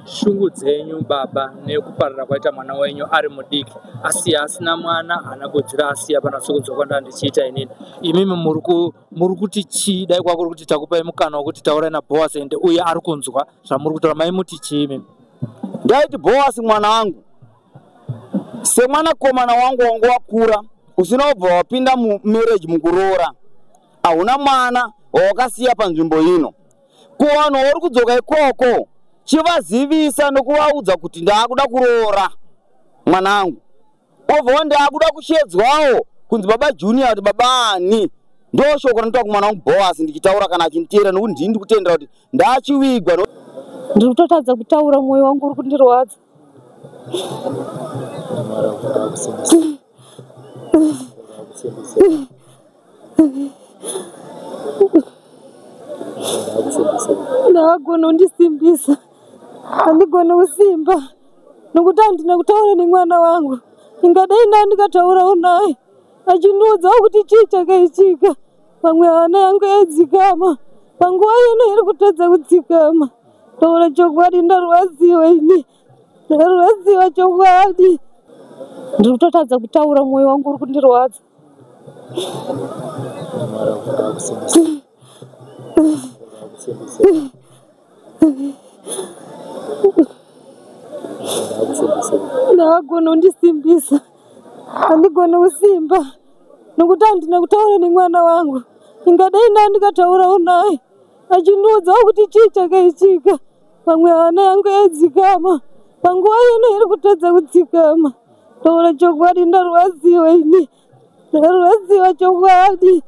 Shungu dzenyu baba nekuparara kwaita mwana wenyu ari mudiki, asiya asina mwana, haana kodzero, asiya pana sokunzwa kwandava ndichiita inini. Imimi muri kuti chii? Dai kwakuri kuti takupai mukana wekuti taurai naBoas ende uye ari kunzwa zvamuri kutaura, maimuti chii imimi? Ndaiti Boas mwana wangu, semwanakomana wangu wangu wakura usina kubva wapinda mumarriage mukuroora, hauna mwana wawakasiya panzvimbo ino. Kuvanhu vari kudzoka ikoko, chivazivisa nokuvaudza kuti ndaakuda kuroora mwanangu, obvawo ndaakuda kushedzwawo kunzi baba Junior kuti baba ani. Ndo shoko rinotaura kumwana wangu Boas ndichitaura kana achinditeera, nokuti ndini ndikutendera kuti ndaachiwigwa. Ndiri kutotadza kutaura, mwoyo wangu uri kundirwadza. Ndaagona kundisimbisa, handigoni kusimba nokuti handina kutaura nemwana wangu. Ingadai ndaa ndikataurawo naye achindiudzawo kuti chii chakaitika, pamwe hana yangu yaidzikama. Panguva ino iri kutadza kudzikama. Taura chokwadi, ndarwadziwa ini, ndarwadziwa chokwadi. Ndiri kutotadza kutaura, mwoyo wangu uri kundirwadza. Ndaagona kundisimbisa, handigoni kusimba nokuti handina kutaura nemwana wangu. Ingadai ndaa ndikataurawo naye achindiudzawo kuti chii chakaitika, pamwe hana yangu yaidzikama. Panguva ino iri kutadza kudzikama. Taura chokwadi, ndarwadziwa ini, ndarwadziwa chokwadi.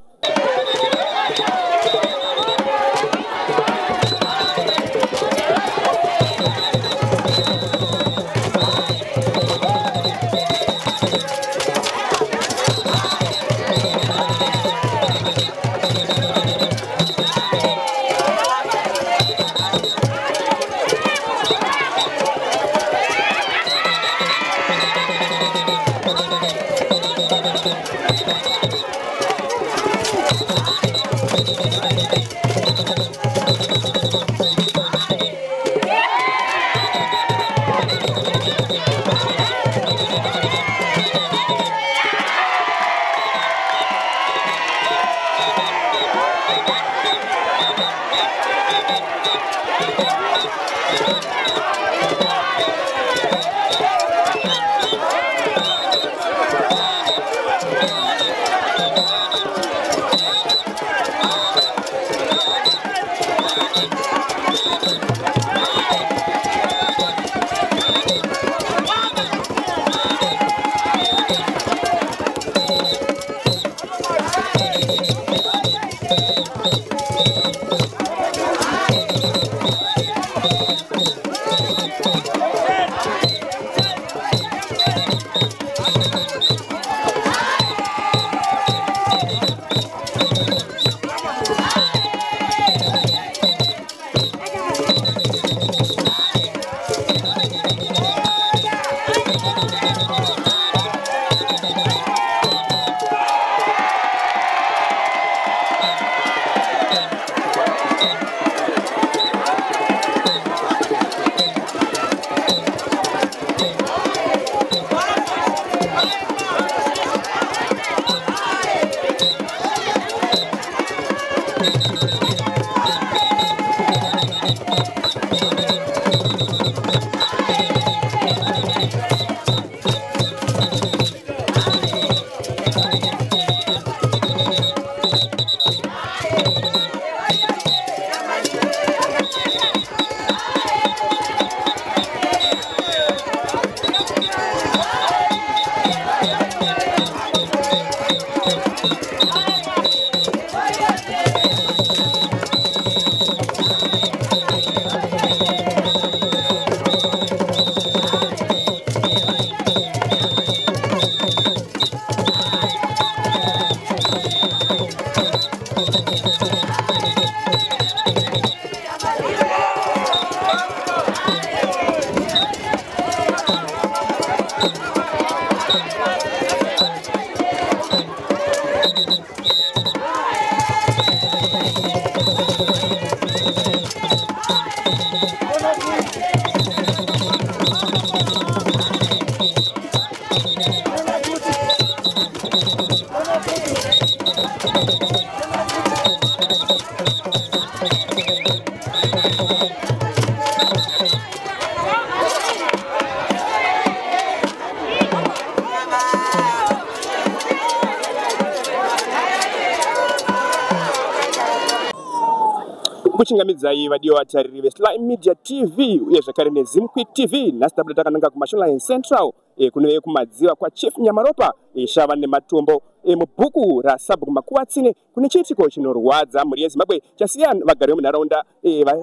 Kuchingamidzai vadiwa vatariri veSly Media TV uye zvakare neZimquick TV. Nhasi tabuda takananga kuMashonaland Central kunove kumadziva kwaChief Nyamaropa shava nematombo mubhuku raSabhuku Makuvatsine. Kune chiitiko chinorwadza mhuri yeZimbabwe chasiya vagari vemunharaunda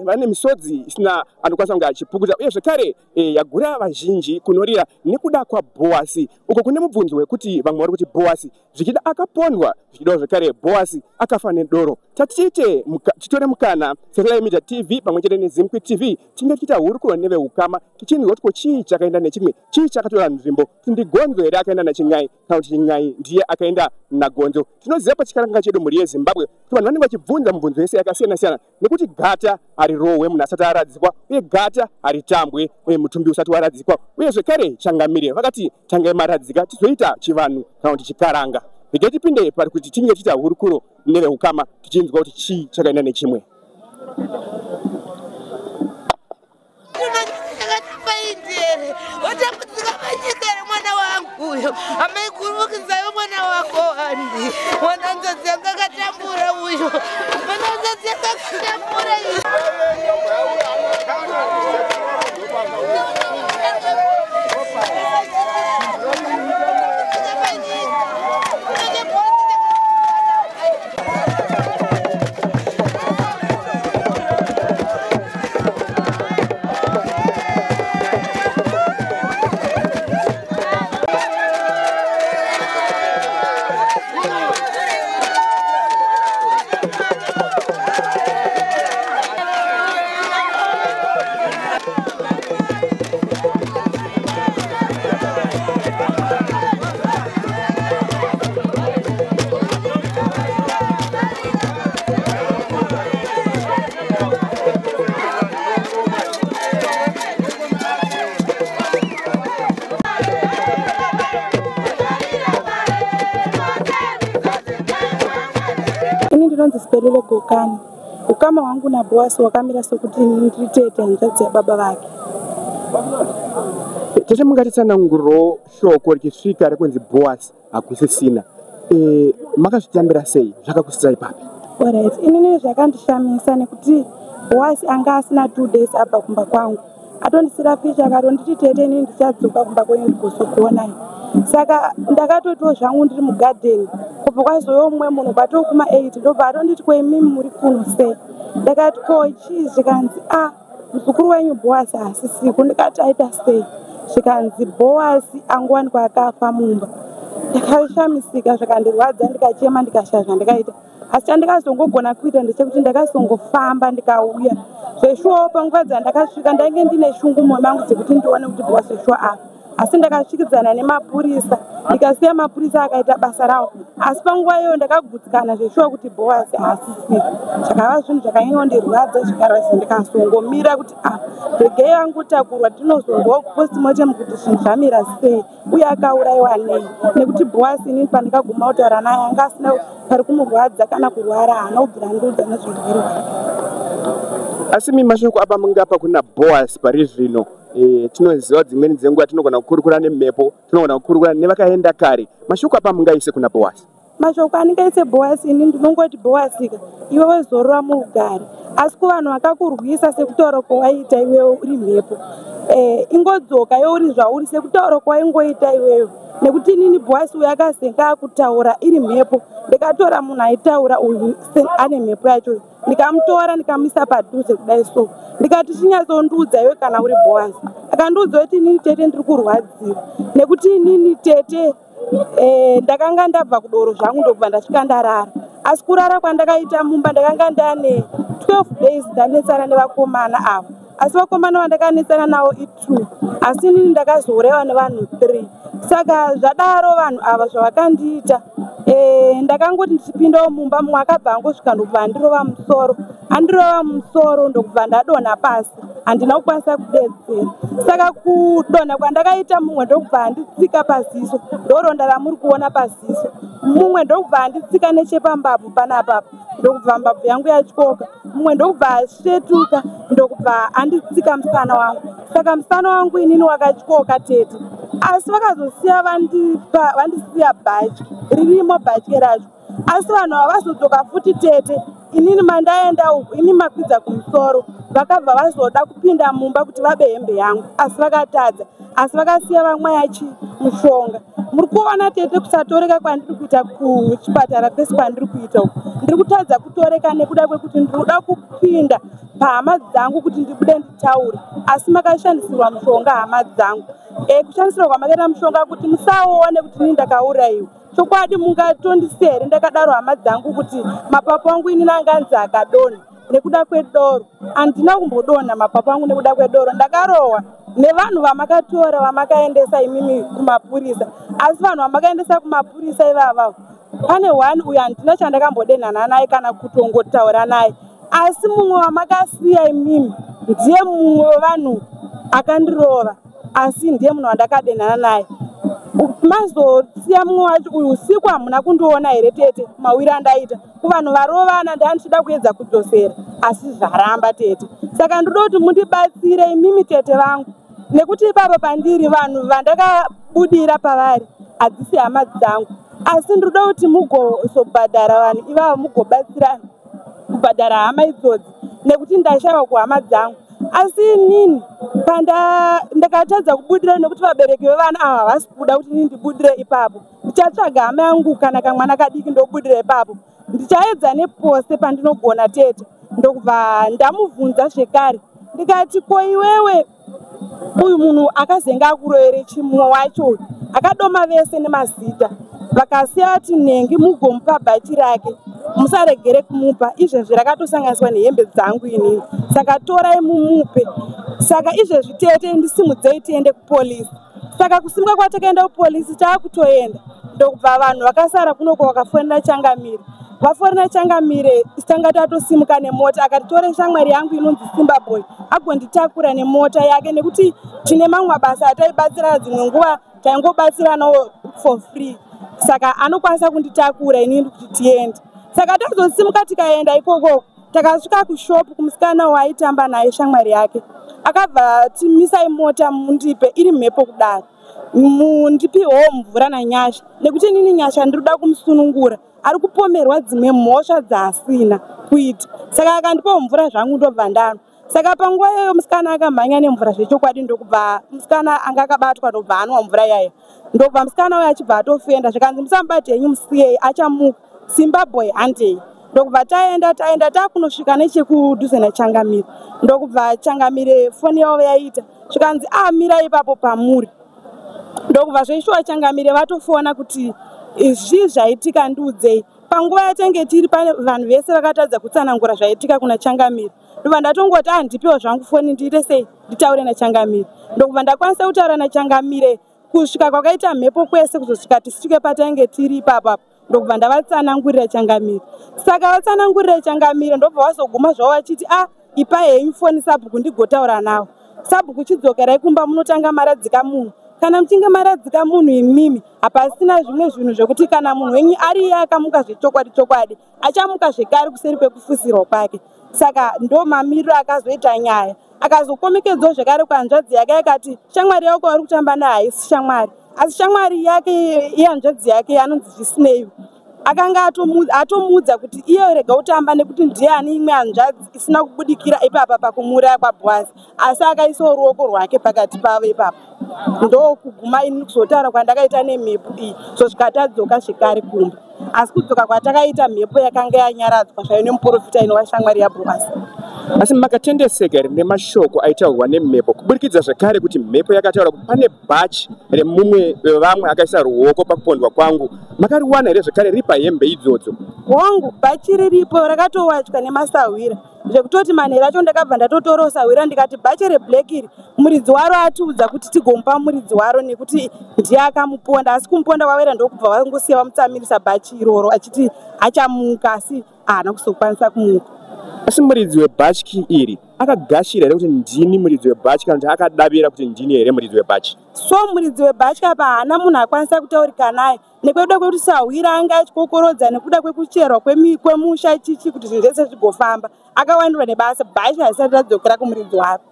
vane misodzi isina anokwanisa kunge achipukuta, uye zvakare yagura vazhinji kunorira nekuda kwaBhoasi. Uko kune mubvunzo wekuti vamwe vari kuti Bhoasi zvichida akapondwa, zvichidawo zvakare Bhoasi akafa nedoro. Tatiite titore mukana seSly Media TV pamwe chete neZimquick TV tinge tichiita hurukuro neveukama tichinzwa kuti ko chii chakaenda nechimwe, chii chakatora nzvimbo, kuti ndiGonzo here akaenda naChin'ai kana kuti Chin'ai ndiye akaenda naGonzo. Tinoziva pachikaranga chedu mhuri yeZimbabwe kuti vanhu vanenge vachibvunza mibvunzo yese yakasiyana siyana, nekuti gata harirohwe munhu asati aradzikwa, uye gata haritambwe uye mutumbi usati waradzikwa, uye zvekare changamire vakati tangai maradzika tizoita chivanhu kana kuti chikaranga. Regai tipinde pari kuti tinge tichiita hurukuro neveukama tichinzwa kuti chii chakaenda nechimwe. Watambudzika panyika here mwana wangu uyo? Amaikurukizaiwo mwana wako wani, mwana nzodzi yanga akatambura uyo, mwana nzodzi yanga akatambura. Ndinonzi Sipelele Gokani. Ukama hwangu naBhoasi wakamira sokuti ndiri tete hanzvadzi yababa vake. Tete, mungatitsanangurirawo shoko richisvika rekunzi Bhoasi hakusisina, makazvitambira sei, zvakakusirai papi? Alright, inini zvakandishamisa nekuti Bhoasi anga asina 2 days abva kumba kwangu, atondisira picha akatonditi tete inini ndichadzoka kumba kwenyu ndigozokuonai. Saka ndakatotiwo zvangu ndiri mugadheni kubva kwazouya mumwe munhu kwatokuma 8 ndobva atonditi ko imimi muri kuno sei? Ndakati ko chii? Zvikanzi a muzukuru wenyu Bhoasi haasisiku. Ndikati aita sei? Zvikanzi Bhoasi angowanikwa akafa mumba. Ndakashamisika zvakandirwadza, ndikachema, ndikashaya zvandikaita. Asi chandikazongogona kuita ndechekuti ndakazongofamba ndikauya. Zveshuwawo panguva dzandakasvika ndainge ndine shungu mumwoyo mangu dzekuti ndione kuti Bhoasi zveshuwa afa. Asi ndakasvikidzana nemapurisa ndikasiya mapurisa akaita basa rawo. Asi panguva iyoyo ndakagutsikana zveshuwa kuti Bhoasi haasisiko. Zvakava zvinhu zvakanyanyondirwadza zvikarwadza, ndikazongomira kuti a regei yangu takurwa tinozonzwa kupostmortem kuti zvinhu zvamira sei uye akaurayiwa nei, nekuti Bhoasi inini pandakaguma kutaura naye anga asina pari kumurwadza kana kurwara, haana kubvira andiudza nezveurwere hwake. Asi mi mashoko apa mungapa kuna Bhoasi pari zvino, tinoziva dzimweni dzenguva tinogona kukurukura nemhepo, tinogona kukurukura nevakaenda kare. Mashoko apa mungaise kuna Bhoasi? Mashoko andingaise Bhoasi ini ndinongoti Bhoasi ka iwewe zorora murugare, asi kuvanhu vakakurwisa sekutaura kwawaiita iwewe uri mhepo, ingodzoka iwe uri zvauri sekutaura kwawaingoita iwewe, nekuti inini Bhoasi uyu akazenga akutaura iri mhepo, ndikatora munhu aitaura uyu ane mhepo yacho ndikamutora ndikamuisa padhuze kudai so, ndikati chinyatsondiudza iwe kana uri Bhoasi. Akandiudza kuti inini tete ndiri kurwadziwa nekuti inini tete ndakanga ndabva kudoro zvangu ndobva ndasvika ndarara. Asi kurara kwandakaita mumba ndakanga ndane 12 days ndanetsana nevakomana ava, asi vakomana vandakanetsana navo i2, asi inini ndakazourayiwa nevanhu 3. Saka zvadaro vanhu ava zvavakandiita, ndakangoti ndichipindawo mumba mumwe akabva angosvika ndokubva andirova musoro, andirova musoro ndokubva ndadonha pasi. Handina kukwanisa kudedzera. Saka kudonha kwandakaita, mumwe ndokubva anditsika paziso, ndoronda ramuri kuona paziso. Mumwe ndokubva anditsika nechepambabvu panapapa, ndokubva mbabvu yangu yatyoka. Mumwe ndokubva asvetuka, ndokubva anditsika musana wangu. Saka musana wangu inini wakatyoka, tete. Asi vakazosiya vandisiya bhatyi ririmo, bhatyi racho. Asi vanhu havazodzoka futi, tete. Inini mandaenda uku, ini makwidza kumusoro, vakabva vazoda kupinda mumba kuti vabe hembe yangu, asi vakatadza. Asi vakasiya vamwe yachi mushonga. Muri kuona, tete, kusatoreka kwandiri kuita kuchipatara kwese kwandiri kuita uku. Ndiri kutadza kutoreka nekuda kwekuti ndiri kuda kupinda pahama dzangu kuti ndibude nditaure, asi makashandisirwa mushonga hama dzangu. Kushandisirwa kwamakaita mushonga kuti musaone kuti inini ndakaurayiwa. Chokwadi mungatondisiya here ndakadaro, hama dzangu, kuti mapapu angu inini anganzi akadonha nekuda kwedoro? Handina kumbodonha mapapu angu nekuda kwedoro. Ndakarohwa nevanhu vamakatora, vamakaendesa imimi kumapurisa. Asi vanhu vamakaendesa kumapurisa ivavavo, pane one uyo handina chandakambodenhana naye kana kutongotaura naye. Asi mumwe wamakasiya imimi ndiye mumwe wevanhu akandirova, asi ndiye munhu wandakadenhana naye. Mazosiya mumwe wacho uyu usiku. Hamuna kundiona here, tete, mawiri andaita kuvanhu varovana? Ndandichida kuedza kudzosera, asi zvaramba, tete. Saka ndoda kuti mundibatsire imimi, tete vangu, nekuti ipapa pandiri vanhu vandakabudira pavari hadzisi hama dzangu. Asi ndoda kuti mugozobhadhara vanhu ivavo, mugobatsira kubhadhara hama idzodzi, nekuti ndashayiwa kuhama dzangu. Asi inini ndakatadza kubudira nekuti vabereki vevana ava havasi kuda kuti inini ndibudire ipapo. Ndichatsvaga hama yangu kana kamwana kadiki, ndobudira ipapo. Ndichaedza nepose pandinogona, tete. Ndokubva ndamubvunza zvekare, ndikati, "Ko iwewe, uyu munhu akazenge akurovere chimwe wacho uyu?" Akadoma vese nemazita. Vakasiya ati, "Nhengi mugomupa bhachi rake, musaregere kumupa. Izvezvi rakatosanganiswa nehembe dzangu inini, saka torai mumupe." Saka izvezvi, tete, ndisimudzei tiende kupolisi. Saka kusimuka kwatakaenda kupolisi, taakutoenda, ndokubva vanhu vakasara kunoko vakafonera Changamire. Vafonera Changamire, tanga tatosimuka nemota. Akati, "Tore shamwari yangu inonzi Simba Boy agonditakura nemota yake," nekuti tine mamwe mabasa ataibatsirana. Dzimwe nguva taingobatsiranawo for free, saka anokwanisa kunditakura inini kuti tiende. Saka tazosimuka tikaenda ikoko. Takasvika kushopu kumusikana waaitamba naye, shamwari yake. Akabva ati, "Misai mota, mundipe iri mhepo kudaro, mundipiwo mvura naNyasha, nekuti inini Nyasha ndiri kuda kumusunungura, ari kupomerwa dzimwe mhosva dzaasina kuita." Saka akandipawo mvura zvangu, ndobva ndanwa. Saka panguva iyoyo musikana akamhanya nemvura zvechokwadi, ndokubva musikana anga akabatwa, ndobva anwa mvura iyaya. Ndobva musikana uyo achibva atofenda. Zvikanzi, "Musamubate henyu, musiyei, achamuka. Simba Boy, handei." Ndokubva taenda. Taenda, takunosvika nechekudhuze naChangamire, ndokubva Changamire foni yavo yaita. Zvikanzi, "Amira ipapo pamuri." Ndokubva zveshuwa Changamire vatofona kuti, "Zvii zvaitika? Ndiudzei." Panguva yatenge tiri pane vanhu vese vakatadza kutsanangura zvaitika kuna Changamire. Ndobva ndatongoti, "Handipiwo zvangu foni, ndiite sei, nditaure naChangamire." Ndokubva ndakwanisa kutaura naChangamire kusvika kwakaita mhepo kwese, kuzosvika tisvike patainge tiri ipapapo. Ndokubva ndavatsanangurira Changamire. Saka vatsanangurira Changamire, ndobva vazoguma zvavo vachiti, "A, ipai henyu foni sabhuku ndigotaura navo." "Sabhuku, chidzokerai kumba, munotanga maradzika munhu. Kana muchinge maradzika munhu imimi, hapasina zvimwe zvinhu zvekuti kana munhu wenyu ari iye akamuka zvechokwadi chokwadi, achamuka zvekare kuseri kwekufusirwa kwake." Saka ndo mamiriro akazoita nyaya. Akazokomekedzwawo zvekare kuhanzvadzi yake, akati shamwari yako vari kutamba naye haisi shamwari, asi shamwari yake yehanzvadzi yake anonzi Zvisinei. Akanga atomuudza kuti iye rega kutamba, nekuti ndiani imwe hanzvadzi isina kubudikira ipapa pakumuuraya kwaBhoazi, asi akaisawo ruoko rwake pakati pavo ipapa. Ndokuguma ini kuzotaura kwandakaita nemhepo iyi, zosvika tadzoka zvekare kumba. Asi kudzoka kwatakaita, mhepo yakanga yanyaradzwa zvayo nemuprofita inova shamwari yaBhoazi. Asi makatendeseka here nemashoko aitaurwa nemhepo, kuburikidza zvekare kuti mhepo yakataura kuti pane bhachi remumwe wevamwe akaisa ruoko pakupondwa kwangu? Makariwana here zvekare riri pahembe idzodzo? Hongu, bhachi riripo, rakatowachwa nemasahwira, zvekutoti manheru acho ndakabva ndatotorawo sahwira, ndikati, "Bhachi reblack iri, muridzi waro atiudza kuti tigomupa muridzi waro, nekuti ndiye akamuponda." Asi kumuponda kwawera, ndokubva vangosiya vamutsamirisa bhachi iroro, achiti achamuka, asi haana kuzokwanisa kumuka. Asi muridzi webhachi iri Akagashira here kuti ndini muridzi webhachi, kana kuti akadavira kuti ndini here muridzi webhachi? So muridzi webhachi apa haana munhu akwanisa kutaurika naye nekuda kwekuti sahwira anga achikokorodza nekuda kwekucherwa kwemusha chichi kuti zvinhu zvese zvigofamba. Akawandirwa nebasa, bhachi harisati radzokera kumuridzi waro.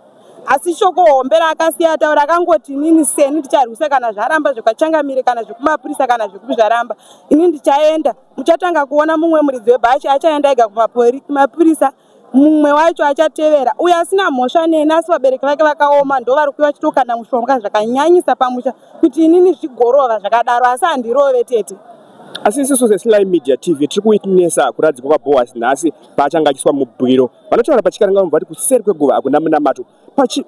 Asi shoko hombe raakasiya ataura akangoti inini seni ndicharwisa kana zvaramba zvekachangamire kana zvekumapurisa kana zvekupi zvaramba, ini ndichaenda. Muchatanga kuona mumwe muridzi webhachi achaenda ega kumapurisa, mumwe wacho achatevera. Uyo asina mhosva neni asi vabereki vake vakaoma ndo vari kuuya vachitokanda mushonga zvakanyanyisa pamusha kuti inini zvigorova zvakadaro, asi handirove tete. Asi isusu seSly Media TV tiri kuwitnessa kuradzikwa kwaBoaz nhasi paachange achiiswa mubwiro. Vanotaura pachikaranga vati kuseri kweguva hakuna munamato.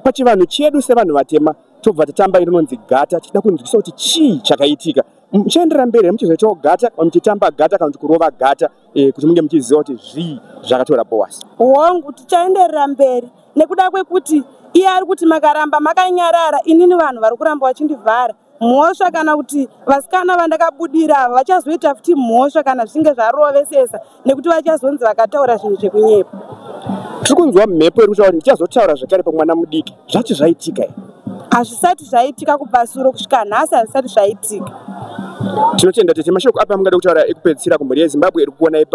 Pachivanhu chedu sevanhu vatema tobva tatamba rinonzi gata, tichida kunzwisisa kuti chii chakaitika. Muchaenderera mberi muchizoitawo gata, muchitamba gata kana kuti kurova gata kuti munge muchiziva kuti zvii zvakatora Boaz. Hongu, tichaenderera mberi nekuda kwekuti iye ari kuti makaramba makanyarara, inini vanhu vari kuramba vachindivhara mhosva, kana kuti vasikana vandakabudira ava vachazoita futi mhosva kana zvichinge zvarovesesa nekuti vachazonzi vakataura zvinhu zvekunyepa. Tiri kunzwa mhepo iri kutaura kuti ndichazotaura zvakare pamwana mudiki. Zvacho zvaitika here? Hazvisati zvaitika kubva suro kusvika nhasi, hazvisati zvaitika. Tinotenda tete. Mashoko api amungada kutaura ekupedzisira kumhuri yeZimbabwe iri kuonai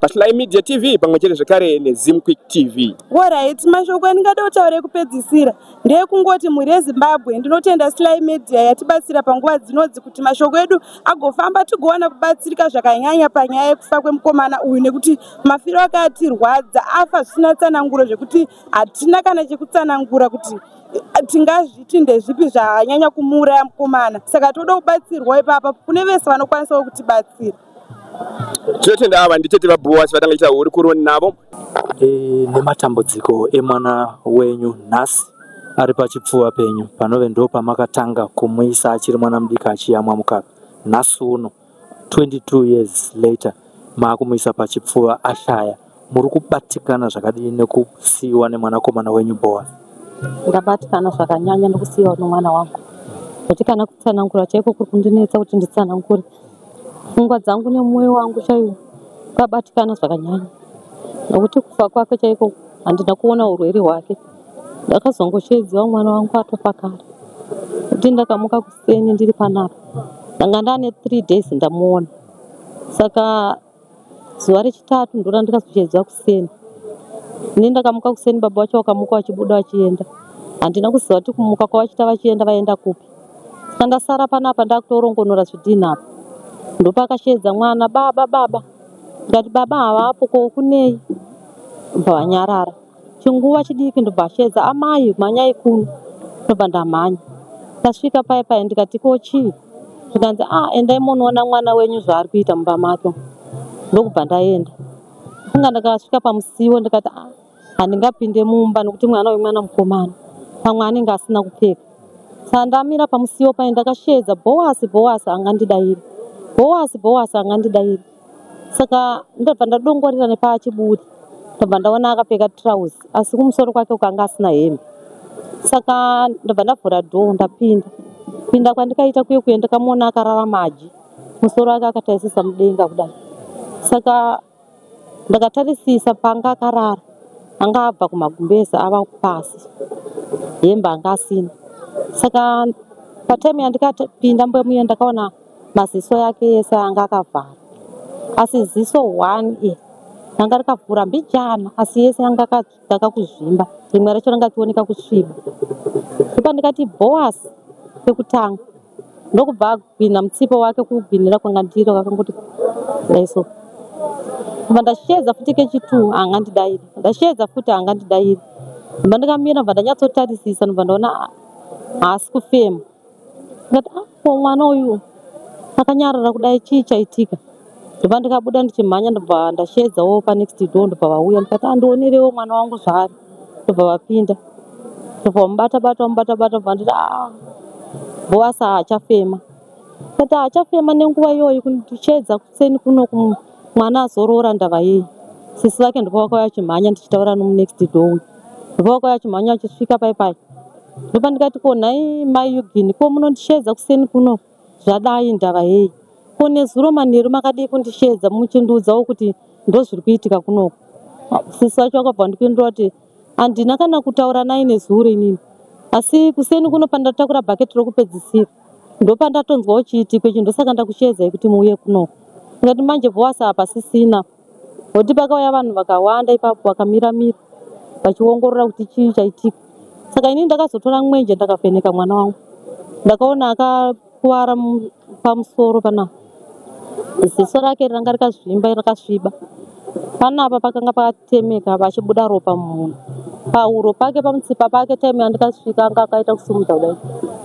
paSly Media TV pamwe chete zvekare neZim Quick TV? Alright, mashoko andingada kutaura ekupedzisira ndeyekungoti mhuri yeZimbabwe, ndinotenda Sly Media yatibatsira panguva dzinodzi kuti mashoko edu agofamba tigowana kubatsirika zvakanyanya panyaya yekufa kwemukomana uyu, nekuti mafiro ake atirwadza, afa zvisina tsananguro zvekuti hatina kana chekutsanangura kuti tingazviti ndezvipi zvanyanya kumuuraya mukomana. Saka toda kubatsirwa ipapa kune vese vanokwanisawo kutibatsira. Tinotenda. Ava nditete vaBoaz vatanga ita hurukuro navo. Nematambudziko emwana wenyu nhasi ari pachipfuva penyu, panove ndo pamakatanga kumuisa achiri mwana mudiki achiyamwa mukaka. Nhasi uno 22 years later maakumuisa pachipfuva ashaya. Muri kubatikana zvakadini nekusiyiwa nemwanakomana wenyu Boaz? Ndabatikana zvakanyanya nekusiyiwa nomwana wangu, kuti kana kutsanangura chaiko kuri kundinetsa kuti nditsanangure pfungwa dzangu nemwoyo wangu chaiwo ukabatikana zvakanyanya, nokuti kufa kwake chaiko handina kuona urwere hwake. Ndakazongosheedziwa mwana wangu atofa kare, kuti ndakamuka kuseni ndiri panapa, ndanga ndane 3 days ndamuona. Saka zuva rechitatu ndo randikazosheedzwa kuseni. Ini ndakamuka kuseni, baba vacho vakamuka vachibuda vachienda. Handina kuziva kuti kumuka kwavachiita vachienda vaenda kupi. Saka ndasara panapa ndakutorongonora zvidhinha apa, ndopakasheedza mwana, "Baba, baba." Ndikati, "Baba havapo, ko kunei?" Ndobva vanyarara chinguva chidiki, ndobva asheedza, "Amai, mhanyai kuno." Ndobva ndamhanya, ndasvika pai pai, ndikati, "Ko chii?" Zvikanzi, "A, endai munoona mwana wenyu zvaari kuita mumba make." Ndokubva ndaenda. Funga ndakasvika pamusiwo, ndikati, "A, handingapinde mumba nokuti mwana wemwana mukomana pamwe anenge asina kupfeka." Saka ndamira pamusiwo pai, ndakasheedza, "Bhowasi, Bhowasi." Angandidairi. "Bhowasi, Bhowasi." Angandidairi. Saka ndobva ndadongorera nepachiburi, ndobva ndaona akapfeka tirauzi, asi kumusoro kwake ukanga asina hembe. Saka ndobva ndavhura dhoo, ndapinda. Pinda kwandikaita kuye kuye, ndakamuona akarara maji, musoro wake akatarisisa mudenga kudai. Saka ndakatarisisa panga akarara, anga abva kumagumbeza ava pasi, hembe anga asina. Saka patime yandikapinda mbuya muye, ndakaona maziso yake ese anga akavhara, asi ziso one i ranga rikavhura mbijana, asi yese yanga akakuzvimba, rimwe racho ranga richioneka kusviba. Ndopandikati, "Bhoasi," pekutanga, ndokubva agwina mutsipa wake kugwinira kwanga ndiro akangoti dai so. Ndobva ndasheedza futi kechitu, haangandidairi. Ndasheedza futi, haangandidairi. Ndobva ndikamira, ndobva ndanyatsotarisisa, ndobva ndaona haasi kufema. Ndikati, "Ah, ko mwana uyu akanyarara kudai, chii chaitika?" Ndobva ndikabuda ndichimhanya, ndobva ndasheedzawo panext door, ndobva vauya. Ndikati, "Andionerewo mwana wangu zvaari." Ndobva vapinda, ndobva vamubata bata, vamubata bata, ndobva nditi, "A, Bhoasi haachafema." Ndikati, "Haachafema nenguva iyoyi, kundisheedza kuseni kuno mwana azorora, ndava yei?" Sisi vake ndobva vakauya vachimhanya, ndichitaura nomunext door uyu, ndobva vakauya vachimhanya vachisvika pai pai. Ndobva ndikati, "Ko nhai mai Eugene, ko munondisheedza kuseni kuno zvadai, ndava yei? Ko nezuro manheru makadii kundisheedza muchindiudzawo kuti ndozviri kuitika kunoku?" Sisi vacho vakabva vandipindura kuti Handina kana kutaura naye nezuro inini. Asi kuseni kuno pandatakura bhaketi rokupedzisira ndopandatonzwawo chiitiko ichi, ndosaka ndakusheedzai kuti muuye kunoko. Ndikati manje Bhowasi hapasisina. Nokuti pakauya vanhu vakawanda ipapo vakamira-mira vachiongorora kuti chii chaitika. Saka inini ndakazotora mwenje ndakavheneka mwana wangu. Ndakaona akakuvara pamusoro panapa. Ziso rake ranga rikazvimba rakasviba. Panapa pakanga pakatemeka pachibuda ropa mumhuno. Pahuro pake pamutsipa pake time yandikasvika anga akaita kusimudza kudai.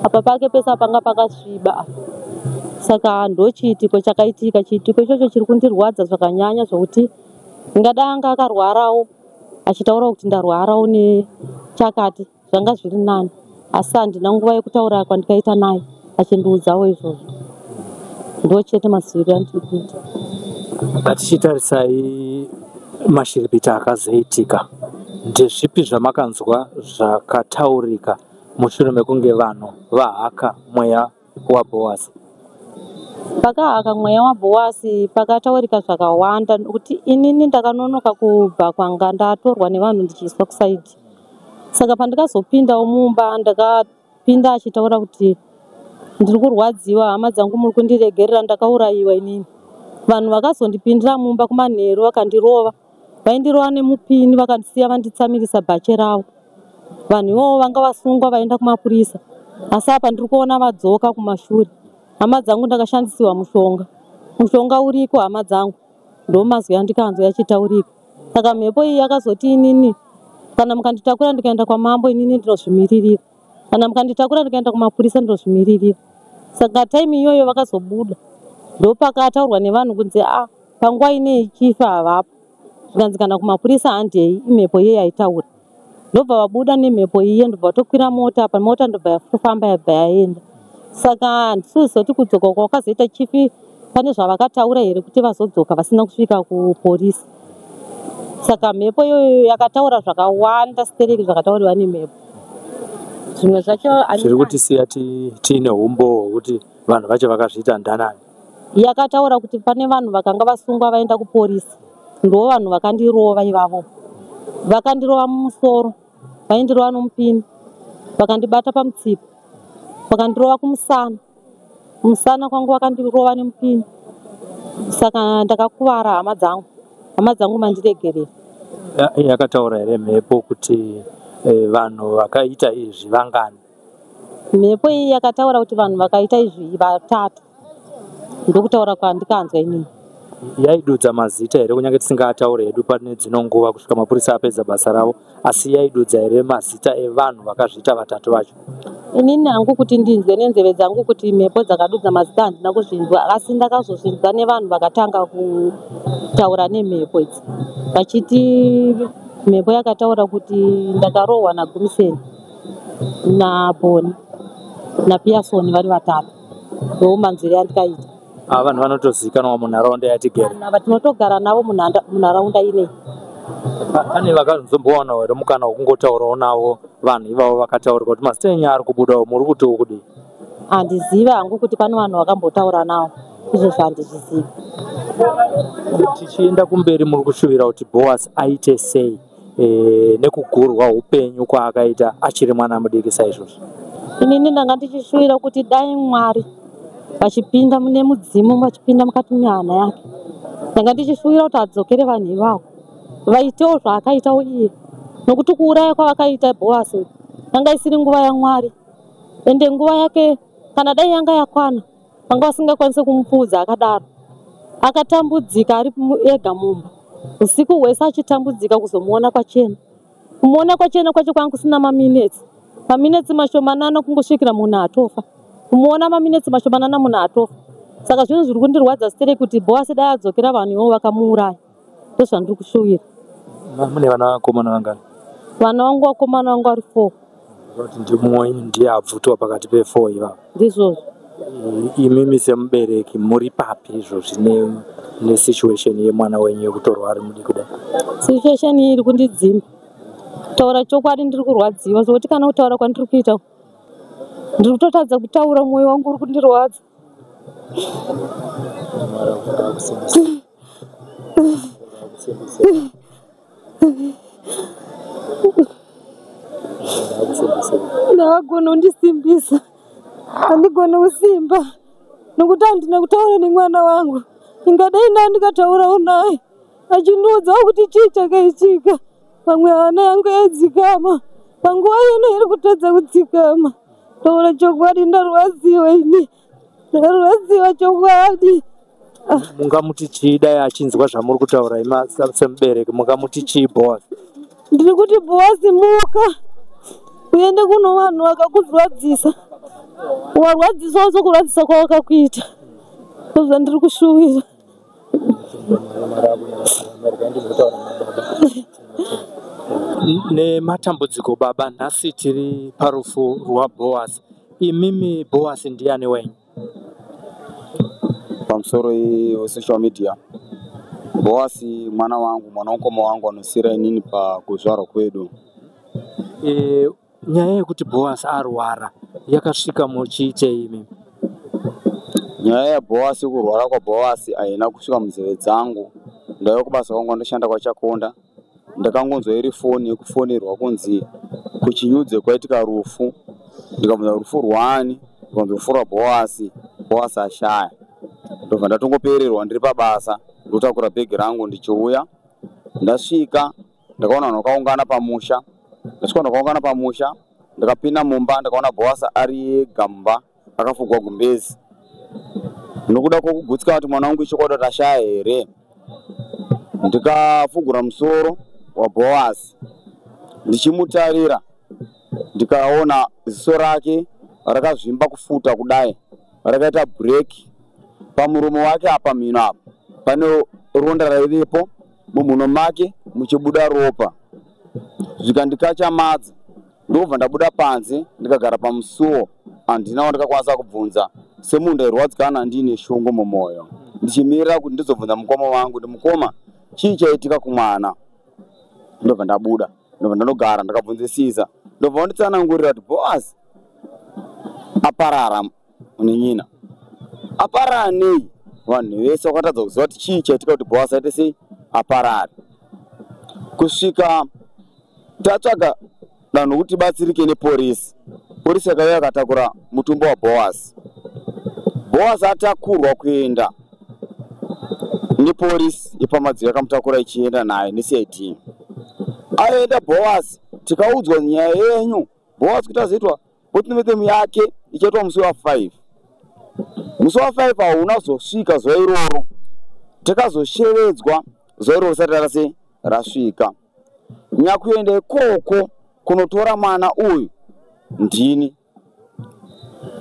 Apa pake pese panga pakasviba apa. Saka ndochiitiko chakaitika. Chiitiko ichocho chiri kundirwadza zvakanyanya zvokuti ndingadai anga akarwarawo achitaura kuti ndarwarawo nechakati zvanga zviri nani, asi handina nguva yekutaura kwandikaita naye achindiudzawo izvozvo. Ndochete maziviro andiri kuita. Ngatichitarisai mashiripiti akazoitika. Ndezvipi zvamakanzwa zvakataurika mushure mekunge vanhu vahaka mweya waBhowasi? Pakahaka mweya waBhowasi pakataurika zvakawanda nokuti inini ndakanonoka kubva kwanga ndatorwa nevanhu ndichiiswa kusaidhi. Saka pandikazopindawo mumba ndakapinda achitaura kuti ndiri kurwadziwa hama dzangu muri kundiregerera ndakaurayiwa inini. Vanhu vakazondipindira mumba kumanheru vakandirova. Vaindirova nemupini vakandisiya vanditsamirisa bhachi ravo. Vanhu ivovo vanga vasungwa vaenda kumapurisa. Asi apa ndiri kuona vadzoka kumashure. Hama dzangu ndakashandisirwa mushonga. Mushonga uriko hama dzangu. Ndomazwi andikanzwa yachitaurika. Saka mhepo iyi yakazoti inini kana mukanditakura ndikaenda kwamambo inini ndinozvimiririra. Kana mukanditakura ndikaenda kumapurisa ndinozvimiririra. Saka time iyoyo vakazobuda. Ndopakataurwa nevanhu kunzi a panguva ineyi chifa havapo. Zvikanzi kana kumapurisa handei imhepo iye yaitaura. Ndobva vabuda nemhepo iye ndobva vatokwira mota apa mota ndobva yafamba yabva yaenda. Saka handisiziva kuti kudzoka kwakazoita chifi pane zvavakataura here kuti vazodzoka vasina kusvika kupolisi. Saka mhepo iyoyo yakataura zvakawanda stereki zvakatauriwa nemhepo. Zvimwe zvacho Zviri kutisiya tiine humbowo hwekuti vanhu vacho vakazviita ndanani. Yakataura kuti pane vanhu vakanga vasungwa vaenda kupolisi. Ndo vanhu vakandirova ivavo. Vakandirova mumusoro, vaindirova nomupini, vakandibata pamutsipa, vakandirova kumusana. Musana kwangu vakandirova nemupini. Saka ndakakuvara hama dzangu. Hama dzangu mandiregerera. Yakataura here mhepo kuti vanhu vakaita izvi vangani? Mhepo iyi yakataura kuti vanhu vakaita izvi vatatu. Ndokutaura kwandikanzwa inini. Yaidudza mazita here kunyange tisingaataure hedu pane dzino nguva kusvika mapurisa apedza basa ravo, asi yaidudza here mazita evanhu vakazviita vatatu vacho? Inini hangu kuti ndinzwe nenzeve dzangu kuti mhepo dzakadudza mazita handina kuzvinzwa, asi ndakazozvinzwa nevanhu vakatanga kutaura nemhepo idzi vachiti mhepo yakataura kuti ndakarohwa naGumiseni naBhoni naPiyasoni vari vatatu. Ndo manzwire andikaita. Ava vanhu vanotozivikanwa munharaunda yatigere. Vanhu ava tinotogara navo munharaunda ineyi. Pane vakazombowanawo here mukana wekungotaurawo navo vanhu ivavo vakataurika kuti mazita enyu ari kubudawo muri kutiwo kudii? Handizivi hangu kuti pane vanhu vakambotaura navo, izvozvo handizvizivi. Tichienda kumberi muri kushuvira kuti Bhowasi aite sei nekugurwa upenyu kwaakaita achiri mwana mudiki saizvozvo? Inini ndanga ndichishuvira kuti dai Mwari vachipinda mune mudzimu vachipinda mukati mehana yake. Ndanga ndichishuvira kuti adzokere vanhu ivavo vaitewo zvaakaitawo iye, nokuti kuuraya kwavakaita Bhowasi yanga isiri nguva yaMwari, ende nguva yake kana dai yanga yakwana vanga vasingakwanisi kumupfuudza akadaro. Akatambudzika ari ega mumba usiku hwese achitambudzika kuzomuona kwachena. Kumuona kwachena kwacho kwanga kusina maminetsi. Maminetsi mashomanana kungosvikira munhu atofa. Kumuona maminetsi mashomanana munhu atofa. Saka zvinhu zviri kundirwadza stereki kuti Bhowasi dai adzokera vanhu ivovo vakamuuraya. Ndozvandiri kushuvira. Mune vana vakomana vangani? Vana vangu vakomana vangu vari 4. Kuti ndimumwe ndiye abvutwa pakati pe4 ivavo. Ndizvozvo. Imimi semubereki muri papi izvozvi nesituation yemwana wenyu yekutorwa ari mudiki kudai? Situation iyi iri kundidzimba. Kutaura chokwadi ndiri kurwadziwa zvekuti kana kutaura kwandiri kuita ndiri kutotadza kutaura, mwoyo wangu uri kundirwadza. Ndavagona kundisimbisa. Handigoni kusimba nokuti handina kutaura nemwana wangu. Ingadai nda ndikataurawo naye achindiudzawo kuti chii chakaitika. Pamwe hana yangu yaidzikama. Panguva ino iri kutadza kudzikama. Taura chokwadi ndarwadziwa ini. Ndarwadziwa chokwadi. Mungamuti chii dai achinzwa zvamuri kutaura ima semubereki mungamuti chii Boaz? Ndiri kuti Boaz muka uende kuno vanhu vakakurwadzisa. Warwadziswa sokurwadzisa kwawakakuita. Ndozvandiri kushuwira. Nematambudziko baba, nhasi tiri parufu rwaBoaz. Imimi Boaz ndiani wenyu? Pamusoro wesocial media, Boaz mwana wangu, mwana womukoma wangu anosira inini pakuzvarwa kwedu. Nyaya yekuti Boaz arwara yakasvika muchiitei imimi? Nyaya yaBoaz, kurwara kwaBoaz haina kusvika munzeve dzangu. Ndaiva kubasa kwangu ndoshanda kwaChakonda. Ndakangonzwa iri foni yekufonerwa kunzi kuChinyudze kwaitika rufu. Ndikabvunza rufu rwani, ndikanzi rufu rwaBoaz, Boaz ashaya. Ndobva ndatongopererwa ndiri pabasa, ndotakura bhegi rangu ndichiuya. Ndasvika ndakaona vanhu vakaungana pamusha. Ndasvika vanhu vakaungana pamusha, ndakapinda mumba ndakaona Boaz ari ega mumba akafugwa gumbezi. Nokuda kwokugutsikana kuti mwana wangu ichokwadi kuti ashaya here, ndikafugura musoro waBoaz ndichimutarira, ndikaona ziso rake rakazvimba kufuta kudai, rakaita break pamuromo wake apa mhino apa pane ronda raivepo, mumhuno make muchibuda ropa. Zvikandikachamadza, ndobva ndabuda panze ndikagara pamusuwo. Handina wandakakwanisa kubvunza semunhu ndairwadzikana ndiine shungu mumwoyo, ndichimirira kuti ndizobvunza mukoma wangu kuti mukoma chii chaitika kumwana. Ndobva ndabuda, ndobva ndandogara ndakabvunzisisa, ndobva wanditsanangurira kuti Boaz aparara munin'ina. Aparara nei? Vanhu vese vakatadza kuziva kuti chii chaitika kuti Boaz aite sei aparare. Kusvika tatsvaga danho kuti tibatsirike neporisi. Porisi yakauya yakatakura mutumbi waBoaz. Boaz atakurwa kuenda neporisi yepaMadziva, yakamutakura ichienda naye neCID. Aenda Boaz, tikaudzwa nyaya yenyu Boaz kuti azoitwa postmortem yake ichaitwa musi wa5. Musi wa5 hauna kuzosvika zuva iroro, takazoshevedzwa zuva iroro risati rarase rasvika. Nyakuenda ikoko kunotora mwana uyu ndini.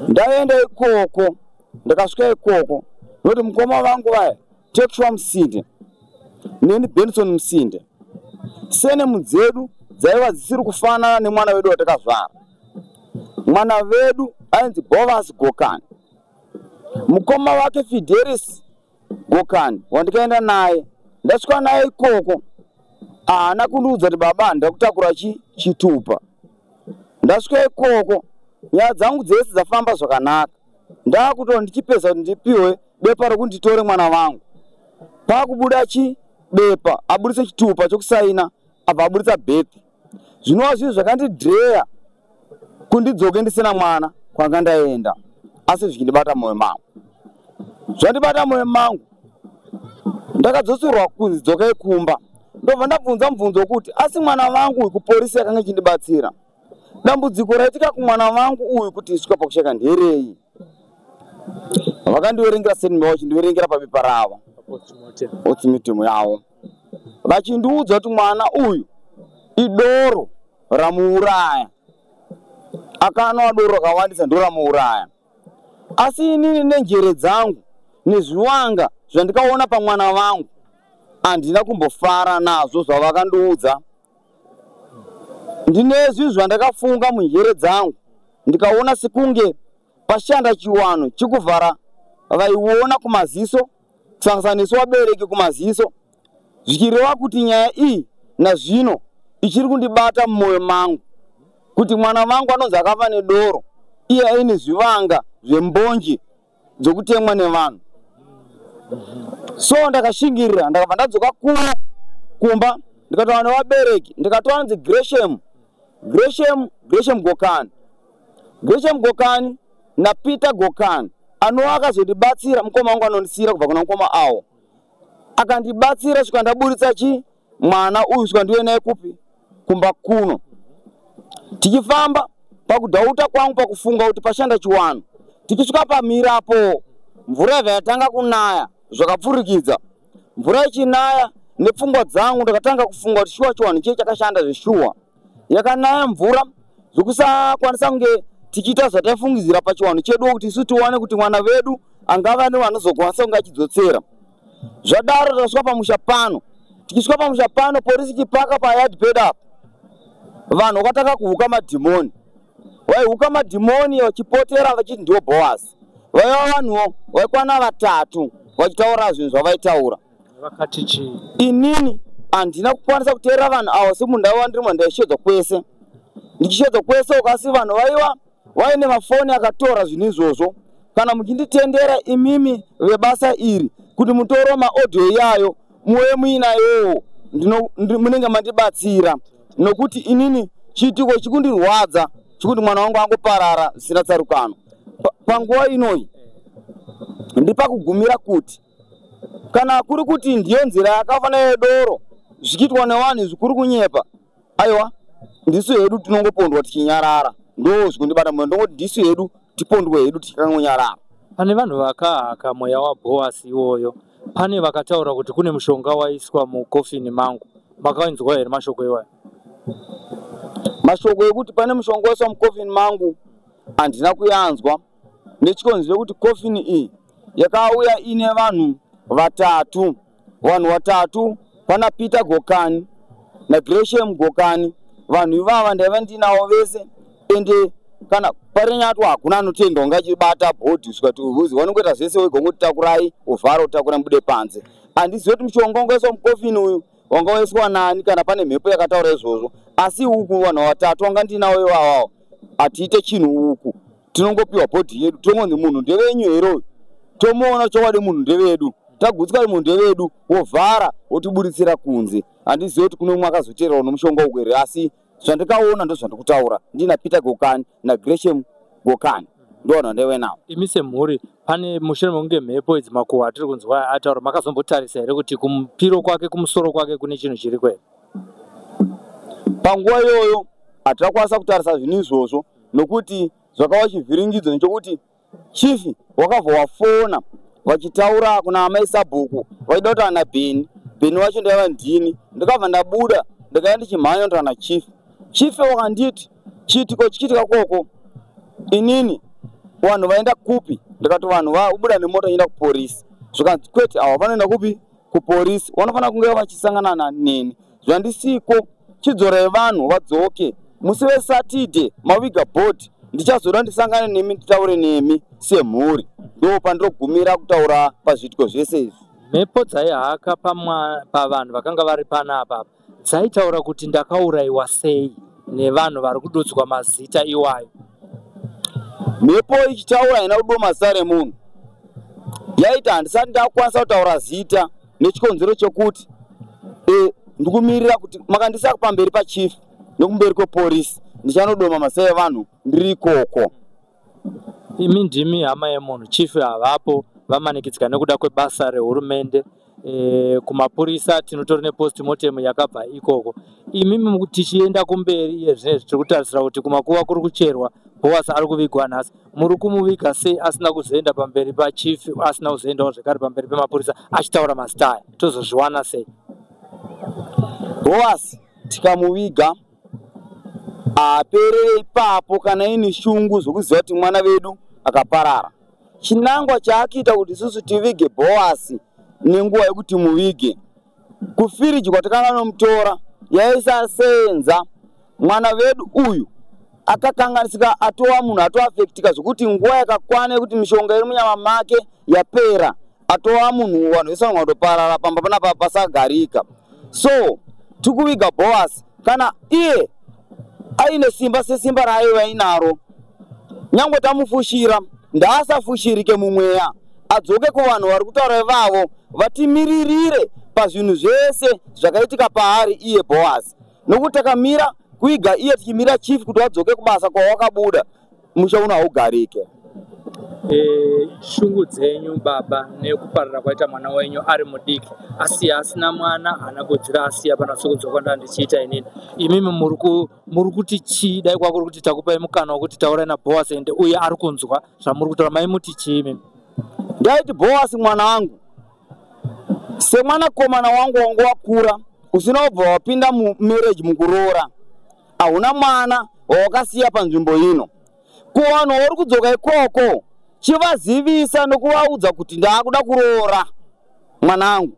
Ndaenda ikoko, ndakasvika ikoko nokuti mukoma vangu vaya Tekshwa Musinde neni Benson Musinde, senemu dzedu dzaiva dzisiri kufanana nemwana wedu watakazvara. Mwana vedu ainzi Boaz Gokani, mukoma wake Fidelis Gokani wandikaenda naye. Ndasvika naye ikoko haana kundiudza kuti baba ndakutakura chitupa. Ndasvika ikoko nyaya dzangu dzese dzafamba zvakanaka, ndakuto ndichipesa kuti ndipiwe bepa rokuti nditore mwana wangu. Pakubuda chibepa abudise chitupa chokusaina, abva abudisa bhepi, zvinova zvinhu zvakandidhireya kundidzoke ndisina mwana kwanga ndaenda, asi zvichindibata mwoyo mangu. Zvandibata mwoyo mangu, ndakadzoserwa kunzi dzokai kumba. Ndobva ndabvunza mubvunzo wekuti asi mwana vangu uyu kuporisi yakanga ichindibatsira, dambudziko raitika kumwana vangu uyu kuti svika pakushaka nderei? Vakandiverengera statement vachindiverengera pabepa ravo postmortem yavo, vachindiudza kuti mwana uyu idoro ramuuraya, akanwa doro rakawandisa ndoramuuraya. Asi inini nenjere dzangu nezviwanga zvandikaona pamwana vangu handina kumbofara nazvo zvavakandiudza. Ndine zvinhu zvandakafunga munjere dzangu, ndikaona sekunge pashanda chiwano chekuvhara vaiona kumaziso, kusanganisa nesu vabereki kumaziso, zvichireva kuti nyaya iyi nazvino ichiri kundibata mumwoyo mangu kuti mwana vangu anonzi akafa nedoro, iye aine zvivanga zvembonje dzokutemwa nevanhu. So ndakashingirira, ndakabva ndadzoka kuno kumba, ndikataura nevabereki, ndikataura nzi Gresham Gresham Gokani. Gresham Gokani naPeter Gokani anova akazondibatsira, mukoma wangu anondisiyira kubva kuna mukoma awo, akandibatsira svika ndaburitsa chi mwana uyu, svika ndiuye naye kupi kumba kuno. Tichifamba pakudhauta kwangu, pakufunga kuti pashanda chiwano, tichisvika pamirapo mvura yabva yatanga kunaya zvakapfurikidza. Mvura ichinaya, nepfungwa dzangu ndakatanga kufunga kuti shuwa chiwano chii chakashanda zveshuwa. Yakanaya mvura zvokusakwanisa kunge tichiita zvataifungidzira pachiwano chedu, kuti isu tiwane kuti mwana vedu angava nevanozokwanisa kunge achidzotsera. Zvadaro tasvika pamusha pano. Tichisvika pamusha pano, porisi ichipaka payadhi pedu apa, vanhu vakatanga kuhuka madhimoni. Vaihuka madhimoni vachipotera vachiti ndiwo Bhoasi. Vaiva vanhuwo vaikwana 3 vachitaura zvinhu zvavaitaura. Vakati chii? Inini handina kukwanisa kuteerera vanhu ava semunhu ndaiva ndiri munhu ndaishedzwa kwese. Ndichishedzwa kwese ukasi vanhu vaiva vaine mafoni akatora zvinhu izvozvo. Kana muchinditendera imimi vebasa iri kuti mutoro maaudio iyayo muve muinayowo, munenge mandibatsira, nokuti inini chiitiko chikundirwadza chikuti mwana wangu angoparara zvisina tsarukano. Panguva inoyi ndipakugumira kuti kana kuri kuti ndiyo nzira yakafanira yedoro zvichiitwa nevanhu zvikuri kunyepa, aiwa ndisu hedu tinongopondwa tichinyarara. Ndo zvikundibata moyo, ndongoti ndisu hedu tipondwe hedu tichikangonyarara. Pane vanhu vakahaka mweya waBhoasi iwoyo, pane vakataura kuti kune mushonga waiswa mukofini mangu. Makainzwa here mashoko iwayo? Mashoko ekuti pane mushonga waiswa mukofini mangu handina kuyanzwa, nechikonzero chekuti kofini iyi yakauya ine vanhu 3. Vanhu 3 pana Peter Gokani naGresham Gokani. Vanhu ivava ndaiva ndinavo vese, ende kana parinyatwa hakuna anotenda unga achibata bhodhi kusvika kuti vanongoita zvese wega ungoti takurai uvhara utakurai mubude panze. Handizivi kuti mushonga ungaiswa mukofini uyu wanga waiswa nani kana pane mhepo yakataura izvozvo, asi uku vanhu 3 vanga ndinavo ivavawo hatiite chinhu uku, tinongopiwa bhodhi yedu tongonzi munhu ndevenyu here uyu, tomuona chokwadi munhu ndevedu, tagutsika kuti munhu ndevedu, wovhara wotiburitsira kunze. Handizivi kuti kune umwe akazoteerawo nomushonga uku here, asi zvandikaona ndozvandikutaura. Ndina Peter Gokani naGresham Gokani ndo vanhu vandaive navo. Imi semhuri, pane mushure mekunge mhepo idzi makuhwa atiri kunzwa ataura, makazombotarisa here kuti kumupiro kwake kumusoro kwake kune chinhu chiri kwere? Panguva iyoyo hatinakwanisa kutarisa zvinhu izvozvo, nokuti zvakava chivhiringidzo nechokuti chifi wakabva wafona vachitaura kuna amai sabhuku vaida kuti ana Bheni, Bheni wacho ndaiva ndini. Ndakabva ndabuda ndikauya ndichimhanya kuti ana chifi. Chifi wakanditi chiitiko chichiitika koko, inini vanhu vaenda kupi? Ndikati vanhu vabuda nemota ienda kuporisi. Zvikanzi kwete, ava vanoenda kupi? Kuporisi. Vanofanira kunge vachisangana neni. Zvandisiko, chidzorai vanhu vadzoke. Musi weSatide maviga bhodhi, ndichazoda ndisangane nemi nditaure nemi semhuri. Ndo pandinogumira kutaura pazviitiko zvese izvi. Mhepo dzaihaka pavanhu vakanga vari panapa dzaitaura kuti ndakaurayiwa sei nevanhu vari kududzwa mazita iwayo. Mhepo ichitaura haina kudoma zita remunhu, yaita handisati ndakukwanisa kutaura zita nechikonzero chekuti ndikumirira kuti makandisa pamberi pachief nekumberi kweporisi, ndichanodoma mazita evanhu ndiri ikoko. Imi ndimi hama yemunhu, chief havapo, vamanikidzika nekuda kwebasa rehurumende. Kumapurisa tinotori nepostmortem yakabva ikoko. Imimi tichienda kumberi iye zvinezvi tiri kutarisira kuti kumakuva kuri kucherwa, Bhoasi ari kuvigwa nhasi. Muri kumuviga sei asina kuzoenda pamberi pachief, asina kuzoendawo zvekare pamberi pemapurisa achitaura mazita aya? Tozozviwana sei? Bhoasi tikamuviga aperere ipapo kana ine shungu zvokuziva kuti mwana vedu akaparara. Chinangwa chaakuita kuti isusu tivige Bhoasi nenguva yekuti muvige, kufiriji kwatakanga nomutora yaisasenza. Mwana vedu uyu akakanganisika, atova munhu atoafektika zvokuti nguva yakakwana yekuti mishonga iri munyama make yapera, atova munhu vanhu vese vanogona kutoparara pamba panapa pasagarika. So tikuviga Bhoasi kana iye aine simba sesimba raaiva inaro, nyangwe tamufushira ndaasafushirike mumweya, adzoke kuvanhu vari kutaura ivavo vatimiririre pazvinhu zvese zvakaitika paari iye Bhoasi. Nokuti takamira Kuiga iye tichimira chief kuti vadzoke kubasa kwawakabuda, musha uno haugarike. Shungu dzenyu baba nekuparara kwaita mwana wenyu ari mudiki, asiya asina mwana, haana kodzero, asiya pana sokunzwa kwandava ndichiita inini, imimi muri kuti chii? Dai kwakuri kuti takupai mukana wekuti taurai naBoas ende uye ari kunzwa zvamuri kutaura, maimuti chii imimi? Ndaiti Boasi mwana wangu, semwanakomana wangu wangu wakura usina kubva wapinda mumarriage mukuroora, hauna mwana wawakasiya panzvimbo ino. Kuvanhu wauri kudzoka ikoko, chivazivisa nokuvaudza kuti ndaakuda kuroora mwanangu,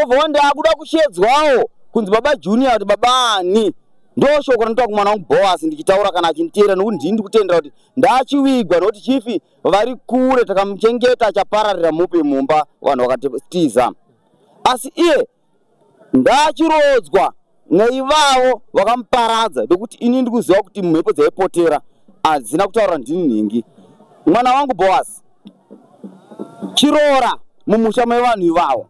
obvawo ndaakuda kushedzwawo kunzi baba Junior kuti baba ani. Ndo shoko rinotaura kumwana wangu Boasi ndichitaura kana achinditeera, nokuti ndini ndikutendera kuti ndachiwigwa, nokuti chifi vari kure takamuchengeta achapararira mupi mumba, vanhu vakatiza. Asi iye ndachirodzwa neivavo vakamuparadza, nekuti ini ndikuziva kuti mhepo dzaipotera hadzina kutaura ndini nhingi. Mwana wangu Boasi, chiroora mumusha mevanhu ivavo,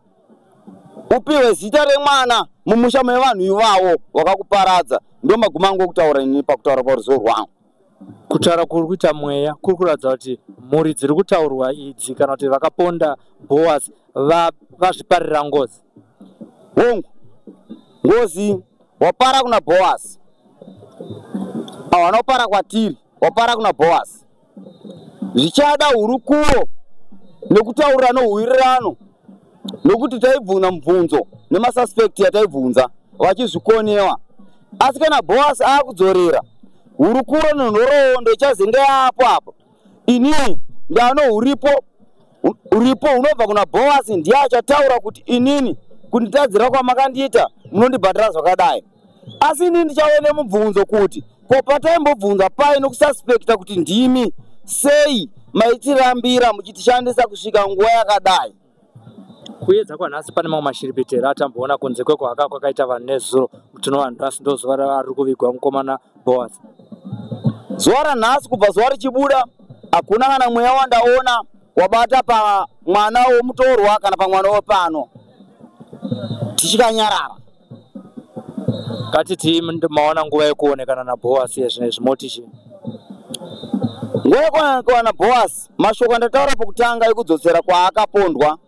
upiwe zita remwana mumusha mevanhu ivavo vakakuparadza. Ndo magumo angu okutaura ini pakutaura paruzivo rwangu. Kutaura kuri kuita mweya kuri kuratidza kuti mhuri dziri kutaurwa idzi, kana kuti vakaponda Boas, vazviparira ngozi. Hongu, ngozi wapara kuna Boasi, hawana kupara kwatiri, wapara kuna Boasi. Zvichada hurukuro nekutaurira nohuwirirano, nokuti taibvunza mubvunzo nemasuspect yataibvunza vachizvikonewa. Asi kana Boasi akudzorera hurukuro nenhoroondo ichazenge yapo apo, inini ndano huripo, uripo unobva kuna Boasi, ndiye achataura kuti inini kunditadzira kwamakandiita munondibhadhara zvakadai. Asi inini ndichauya nemubvunzo kuti ko pataimbobvunza pai nokususpekta kuti ndimi, sei maitirambira muchitishandisa kusvika nguva yakadai? Kuedza kwanhasi pane mamwe mashiripitero atamboona kunze kwekuhaka kwakaita vanhu nezuro, tinova nhasi ndo zuva rari kuvigwa mukomana Boas. Zuva ranhasi kubva zuva richibuda hakuna kana mweya wandaona wabata pamwana womutorwa kana pamwana wepano, tichikanyarara. Ngatiti maona nguva yekuonekana naBoas yezvinezvi, moti chii? Nguva yekuonekana naBoas, mashoko andataura pokutanga ekudzosera kwaakapondwa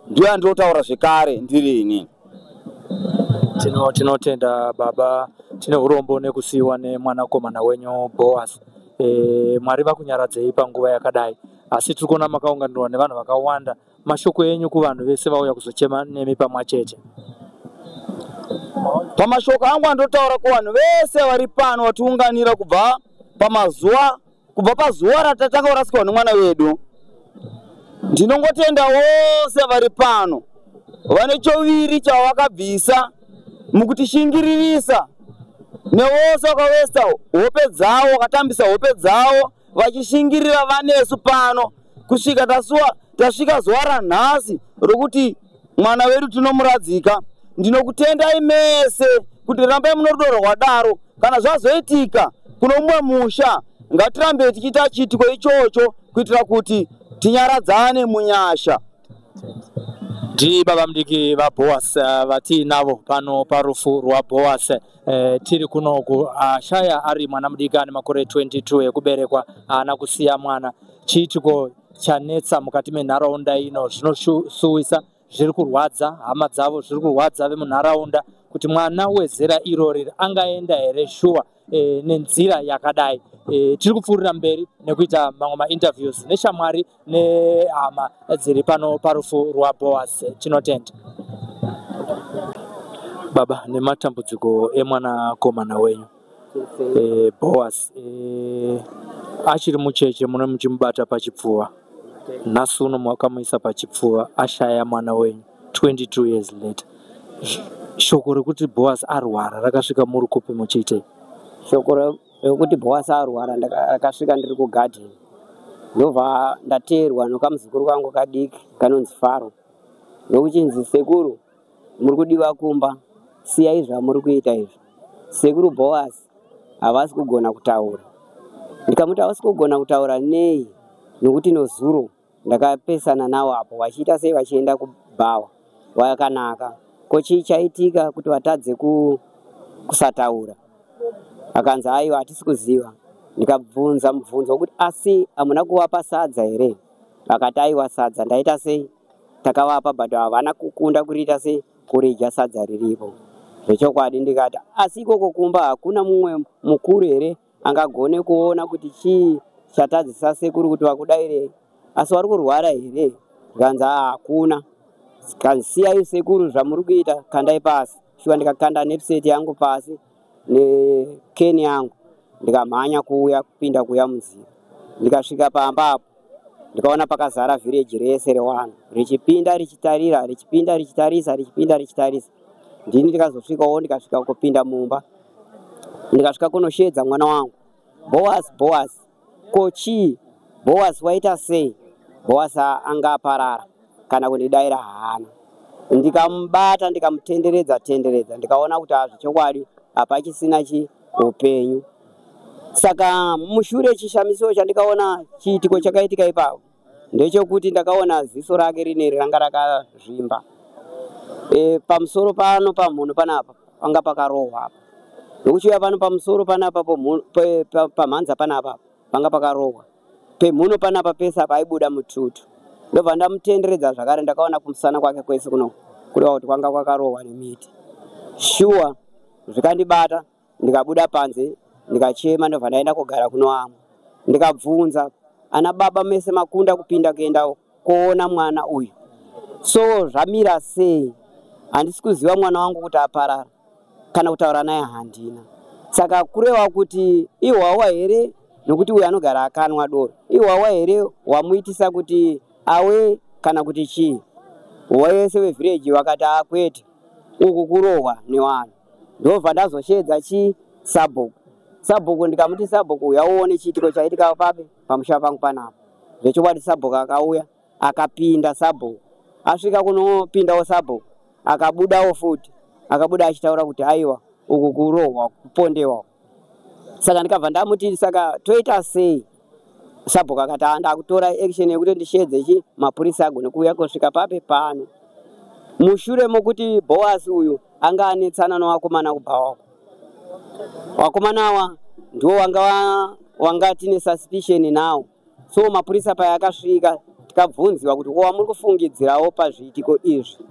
ndiyo andinotaura zvekare ndiri ini. Tinotenda baba, tine urombo nekusiyiwa nemwanakomana wenyu Boas. Mwari vakunyaradzei panguva yakadai. Asi tiri kuona makaunganirwa nevanhu vakawanda, mashoko enyu kuvanhu vese vauya kuzochema nemi pamwe chete? Pamashoko angu andotaura kuvanhu vese vari pano vatiunganira kubva pamazuva, kubva pazuva ratatanga kurasikirwa nemwana wedu, ndinongotenda vose vari pano vane choviri chavakabvisa mukutishingiririsa, nevose vakavesa hope dzavo, vakatambisa hope dzavo vachishingirira vanesu pano kusvika tasvika zuva ranhasi rokuti mwana wedu tinomuradzika. Ndinokutendai mese kuti rambai muno rudo rwakadaro. Kana zvazoitika kuno mumwe musha, ngatirambe tichiita chiitiko ichocho kuitira kuti tinyaradzane munyasha. Ndi baba mudiki vaBoas vatiinavo pano parufu rwaBoas. Tiri kunoku, ashaya ari mwana mudiki ane makore 22 ekuberekwa, haana kusiya mwana. Chiitiko chanetsa mukati menharaunda ino, zvinosuwisa, zviri kurwadza hama dzavo, zviri kurwadza vemunharaunda kuti mwana wezera irori angaenda here shuwa nenzira yakadai. Tiri kupfuurira mberi nekuita mamwe mainterviews neshamwari nehama dziri pano parufu rwaBoas. Tinotenda baba nematambudziko emwanakomana wenyu Boas. Achiri mucheche mune muchimubata pachipfuva, nhasi uno makamuisa pachipfuva, ashaya mwana wenyu 22 years later. Shoko rekuti Boas arwara rakasvika muri kupi, muchiitei? Shoko rekuti Boas arwara rakasvika ndiri kugadheni, ndobva ndateerwa nokamuzukuru kangu kadiki kanonzi Faro, nokuchinzi, "Sekuru, muri kudiwa kumba, siyai zvamuri kuita izvi, sekuru Boas havasi kugona kutaura." Ndikamuti, "Havasi kugona kutaura nei?" Nokuti nozuro ndakapesana nawo apo vachiita sei, vachienda kubhawa vakanaka. Ko chii chaitika kuti vatadze kusataura? Akanzi aiwa, hatisi kuziva. Ndikabvunza mubvunzo wekuti asi hamuna kuvapa sadza here? Vakati aiwa, sadza ndaita sei, takavapa, but havana kukunda kuriita sei, kuridya sadza riripo zvechokwadi. Ndikati asi ikoko kumba hakuna mumwe mukuru here angagone kuona kuti chii chatadzisa sekuru kuti vakudairei? Asi vari kurwara here? Zvikanzi hakuna. Kanzi siyai sekuru, zvamuri kuita kandai pasi. Shuwa ndikakanda knapsack yangu pasi nekeni yangu, ndikamhanya kuuya kupinda kuuya munzira. Ndikasvika pamba apo, ndikaona pakazara vhireji rese revanhu richipinda richitarira, richipinda richitarisa, richipinda richitarisa. Ndini ndikazosvikawo, ndikasvika kupinda mumba, ndikasvika kunoshedza mwana wangu, "Boas, Boas, ko chii Boas, waita sei?" Boas anga aparara, kana kundidayira haana. Ndikamubata, ndikamutenderedza tenderedza, ndikaona kuti hazvichokwadi, hapachisina chi upenyu. Saka mushure chishamiso chandikaona, chiitiko chakaitika ipapo ndechekuti ndakaona ziso rake rineri ranga rakazvimba. Pamusoro pano pamhuno panapa panga pakarohwa apa, nokuchiuya pano pamusoro panapa pamhanza panapa panga pakarohwa, pemhuno panapa pese apa aibuda mututu. Ndobva ndamutenderedza zvakare, ndakaona kumusana kwake kwese kuno, kureva kuti kwanga kwakarohwa nemiti. Shuwa zvikandibata, ndikabuda panze, ndikachema, ndobva ndaenda kugara kuno vamwe. Ndikabvunza, "Ana baba mese makunda kupinda kuenda kuona mwana uyu, so zvamira sei? Handisi kuziva mwana wangu kuti aparara, kana kutaura naye handina. Saka kureva kuti ihwawa here, nokuti uyu anogara akanwa doro, ihwawa here wamuitisa kuti awe, kana kuti chii?" Wese vevhireji vakati akwete, uku kurohwa nevanhu. Ndobva ndazoshedza chi sabhuku. Sabhuku ndikamuti, "Sabhuku, uya uone chiitiko chaitika papi pamusha pangu panapa." Zvechokwadi sabhuku akauya, akapinda. Sabhuku asvika kunopindawo, sabhuku akabudawo futi, akabuda achitaura kuti aiwa, uku kurohwa, kupondewa. Saka ndikabva ndamuti, "Saka toita sei?" Sabhuku akati, "Ndakutora action yekuti ndishedze chi mapurisa agone kuuya kusvika papi pano." Mushure mokuti Boasi uyu anga anetsana nevakomana kubva wako, vakomana ava ndiwo wanga tine suspicion nawo. So mapurisa paya akasvika, tikabvunziwa kuti wamuri kufungidzirawo pazviitiko izvi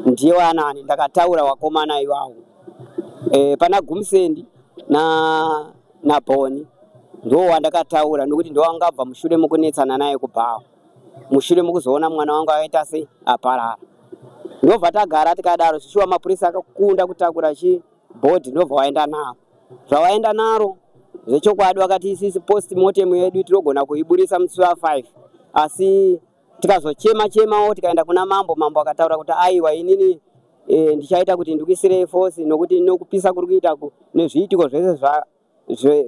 ndiye anani? Ndakataura vakomana ivavo, pana Gumusendi naBhoni, ndo wandakataura, nokuti ndo wangabva mushure mokunetsana naye kubhawa, mushure mokuzoona mwana wangu akaita sei, aparara. Ndobva tagara tikadaro. Shuwa mapurisa akakunda kutakura chibody, ndobva waenda naro. Zvavaenda naro zvechokwadi, vakati isisi postmortem yedu tinogona kuiburisa musi wa5, asi tikazochema chemawo, tikaenda kuna mambo. Mambo akataura kuti aiwa, inini ndichaita kuti ndikuisirei force, nokuti nokupisa kuri kuita nezviitiko zvese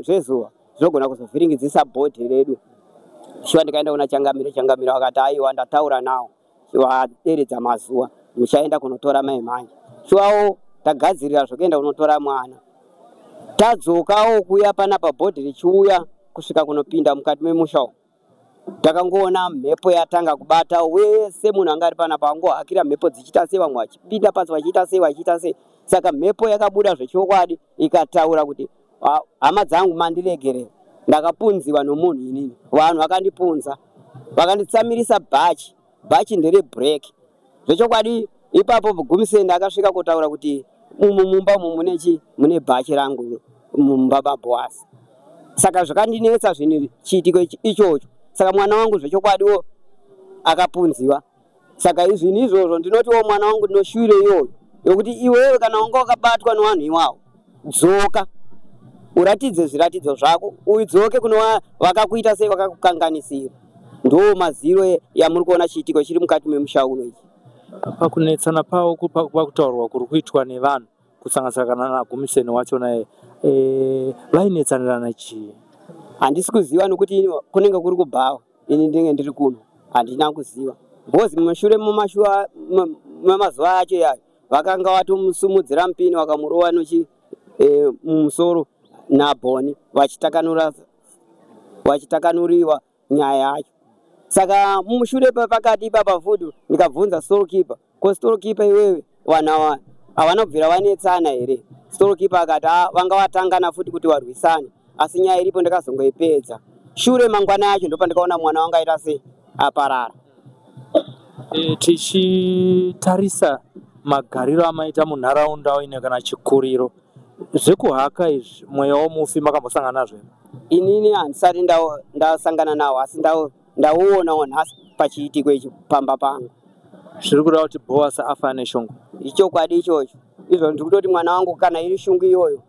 zvezuva zvinogona kuzovhiringidzisa body redu. Shuwa ndikaenda kuna Changamire. Changamire vakati aiwa, ndataura nawo, vaderedza mazuva, muchaenda kunotora mai manje. Shuwawo tagadzirira zvokuenda kunotora mwana, tadzokawo kuuya panapa, body richiuya kusvika kunopinda mukati memusha umu, takangoona mhepo yatanga kubata wese. Munhu anga ari panapa angohakira mhepo dzichiita sei, vamwe vachipinda pasi, vachiita sei, vachiita sei. Saka mhepo yakabuda zvechokwadi, ikataura kuti, "Hama dzangu, mandiregerera, ndakapunziwa nomunhu inini. Vanhu vakandipunza, vakanditsamirisa bhachi, bhachi ndere black." Zvechokwadi ipapo Gumiseni akasvika kutaura kuti umu mumba umu mune chi mune bhachi rangu mumba maBhoasi. Saka zvakandinetsa zvinhu chiitiko ichocho. Saka mwana wangu zvechokwadiwo akapunziwa. Saka zvinhu izvozvo ndinotiwo mwana wangu, ndinoshuwire iyoyo yokuti iwewe kana wanga wakabatwa nevanhu iwawo, dzoka uratidze zviratidzo zvako, udzoke kuno vakakuita sei, vakakukanganisira. Ndo maziro yamuri kuona chiitiko chiri mukati memusha uno ichi. Pakunetsana pavo, pakutaurwa kuri kuitwa nevanhu, kusanganisira kana naGumiseni wachona, vainetsanirana chii? Handisi kuziva, nokuti kunenge kuri kubhawa, ini ndinge ndiri kuno, handina kuziva, because mushure memazuva acho yayo vakanga vatomusumudzira mupini, vakamurova nochi mumusoro naBhoni, vachitakanuriwa nyaya yacho. Saka mushure pakati ipapa futi ndikabvunza storekeeper, "Ko storekeeper, iwewe, vanhu ava havana kubvira vanetsana here?" Storekeeper akati vanga vatangana futi kuti varwisane, asi nyaya iripo ndakazongoipedza. Shure mangwana yacho ndopandikaona mwana wangu aita sei aparara. Tichitarisa magariro amaita munharaunda ine kana chikuriro, zvekuhaka izvi mweya womufi makambosangana nazvo here? Inini handisati ndasangana nawo, asi ndauonawo nhasi pachiitiko ichi pamba pangu. Zviri kuda kuti Boasi afa neshungu? Ichokwadi ichocho. Izvo ndiri kutoti mwana wangu kana iri shungu iyoyo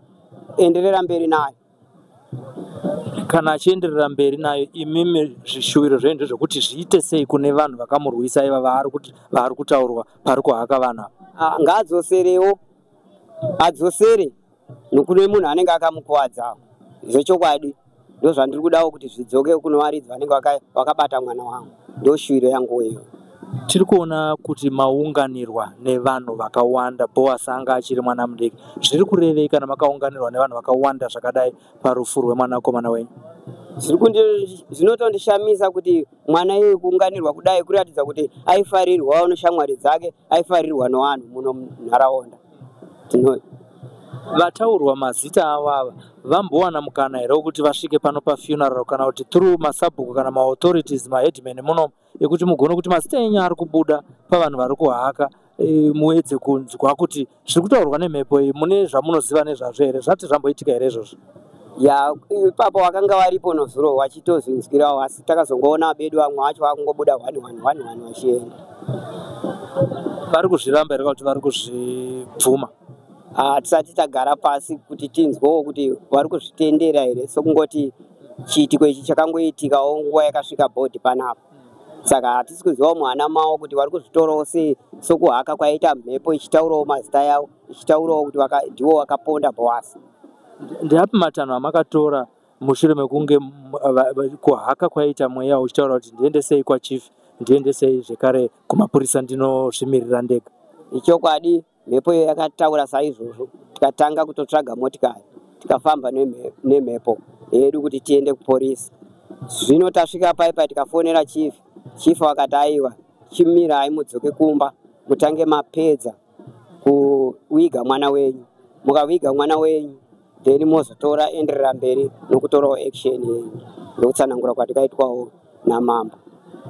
enderera mberi nayo. Kana achienderera mberi nayo, imimi zvishuviro zvenyu ndezvekuti zviite sei kune vanhu vakamurwisa iva vaari kutaurwa pari kuhaka vanhu ava? Ngaadzoserewo, adzosere nokune munhu anenge akamukuvadzawo. Zvechokwadi ndozvandiri kudawo kuti zvidzoke kune varidzi vanenge vakabata mwana wangu. Ndoshuviro yangu iyoyo. Tiri kuona kuti maunganirwa nevanhu vakawanda. Boasi anga achiri mwana mudiki. Zviri kurevei kana makaunganirwa nevanhu vakawanda zvakadai parufu rwemwanakomana wenyu? Zvinotondishamisa kuti mwana iye kuunganirwa kudai kuratidza kuti aifarirwawo neshamwari dzake, aifarirwa nevanhu muno munharaunda. Vataurwa mazita avo ava vambowana mukana here wekuti vasvike pano pafuneral, kana kuti through masabhuku kana maauthorities, maheadman muno, ekuti mugone kuti mazita enyu ari kubuda pavanhu vari kuhaka, muedze kunzwa kuti zviri kutaurwa nemhepo iyi mune zvamunoziva nezvazvo here? Zvati zvamboitika here izvozvo? Ya, ipapo vakanga varipo nozuro vachitozvinzwirawo, asi takazongoona bedu vamwe vacho vakungobuda 1 1 1 1 vachienda. Vari kuzviramba here kuti vari kuzvibvuma? Tisati tagara pasi kuti tinzwewo kuti vari kuzvitendera here, sokungoti chiitiko ichi chakangoitikawo nguva yakasvika bhodhi panapa. Saka hatisi kuzivawo muhana mavo kuti vari kuzvitorawo sei, sokuhaka kwaita mhepo ichitaurawo mazita yavo, ichitaurawo kuti ndivo vakaponda Boasi. Ndeapi matanho amakatora mushure mekunge kuhaka kwaita mweya uchitaura kuti ndiendesei kwachief, ndiendesei zvekare kumapurisa ndinozvimirira ndega? Ichokwadi mhepo iyo yakataura saizvozvo, tikatanga kutotsvaga motikari, tikafamba nemhepo yedu kuti tiende kuporisi. Zvino tasvika paipa tikafonera chief, chief akati aiwa, chimirai mudzoke kumba mutange mapedza kuviga mwana wenyu. Mukaviga mwana wenyu then mozotora enderera mberi nokutorawo action yenyu. Ndokutsanangura kwatikaitwawo namambo.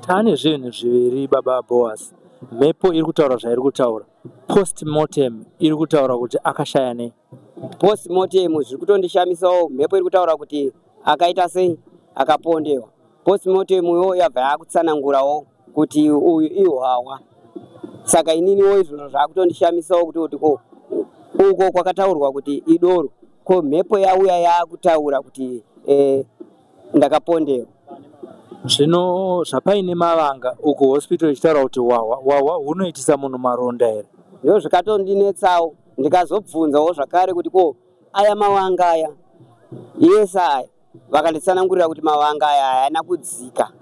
Taane zvinhu zviviri baba Boasi. Mhepo iri kutaura zvairi kutaura. Postmortem iri kutaura kuti akashaya nei? Postmortem zviri kutondishamisawo. Mhepo iri kutaura kuti akaita sei, akapondewa. Postmortem yo yabva yakutsanangurawo kuti uyu ihwawa. Saka ininiwo izvozvo zvakutondishamisawo kuti ko uko kwakataurwa kuti idoro, ko mhepo yauya yakutaura kuti ndakapondewa. Zvino zvapaine mavanga uko hospital ichitaura kuti wawa, wawa hunoitisa munhu maronda here? Ndizvo zvikatondinetsawo, ndikazobvunzawo zvakare kuti ko aya mavanga aya yese aya, vakanditsanangurira kuti mavanga aya haana kudzika.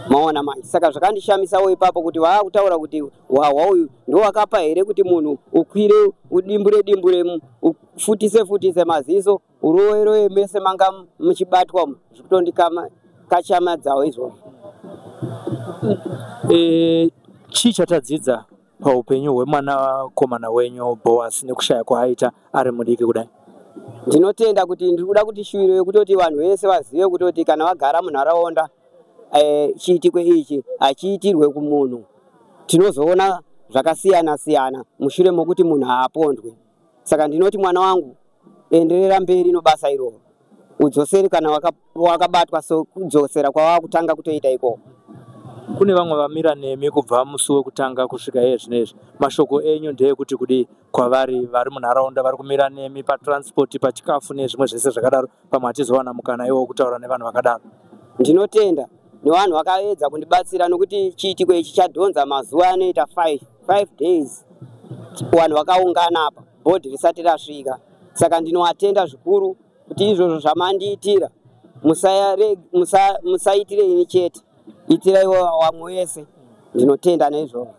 Maona manje, saka zvakandishamisawo ipapo kuti vaakutaura kuti hwahwa uyu ndo wakapa here kuti munhu ukwire udimbure dimbure, ufutise futise maziso, urowe rowe mese manga muchibatwa, zvikutondikachamadzawo izvozvo. Chii chatadzidza paupenyu hwemwanakomana wenyu Boasi nekushaya kwaaita ari mudiki kudai? Ndinotenda kuti ndiri kuda kuti shuviro yekutoti vanhu vese vazive kutoti kana vagara munharaunda chiitiko ichi hachiitirwe kumunhu. Tinozoona zvakasiyana siyana mushure mokuti munhu haapondwe. Saka ndinoti mwana wangu enderera mberi nobasa iroro, udzosere kana wakabatwa sokudzosera kwawakutanga kutoita ikoko. Kune vamwe vamira nemi kubva musi wekutanga kusvika iye zvino izvi, mashoko enyu ndeyekuti kudii kwavari vari munharaunda vari kumira nemi patransport, pachikafu nezvimwe zvese zvakadaro? Pamwe hatizowana mukana iwo wekutaura nevanhu vakadaro. Ndinotenda nevanhu vakaedza kundibatsira, nokuti chiitiko ichi chadhonza mazuva anoita 5 days, vanhu vakaungana apa bhodhi risati rasvika. Saka ndinovatenda zvikuru kuti izvozvo zvamandiitira musaitire ini chete, itiraiwo vamwe vese. Ndinotenda neizvozvo.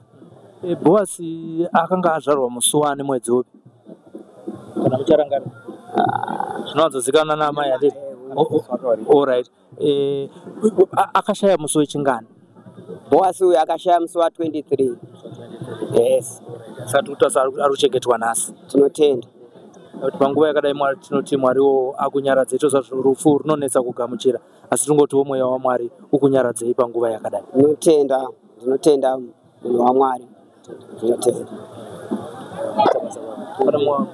Boasi akanga azvarwa musi wani, mwedzi upi kana mucharangarira? Zvinowanzozikanwa naamai handiti? Alright, akashaya musi wechingani? Boasi uyu akashaya musi wa23, yes. Sati kuti ari kuchengetwa nhasi. Tinotenda. Nekuti panguva yakadai Mwari tinoti Mwariwo akunyaradzei. Toziva kuti rufu runonetsa kugamuchira, asi tingotiwo mweya waMwari ukunyaradzei panguva yakadai. Ndinotenda, ndinotenda munhu waMwari, ndinotenda. Pane mumwe.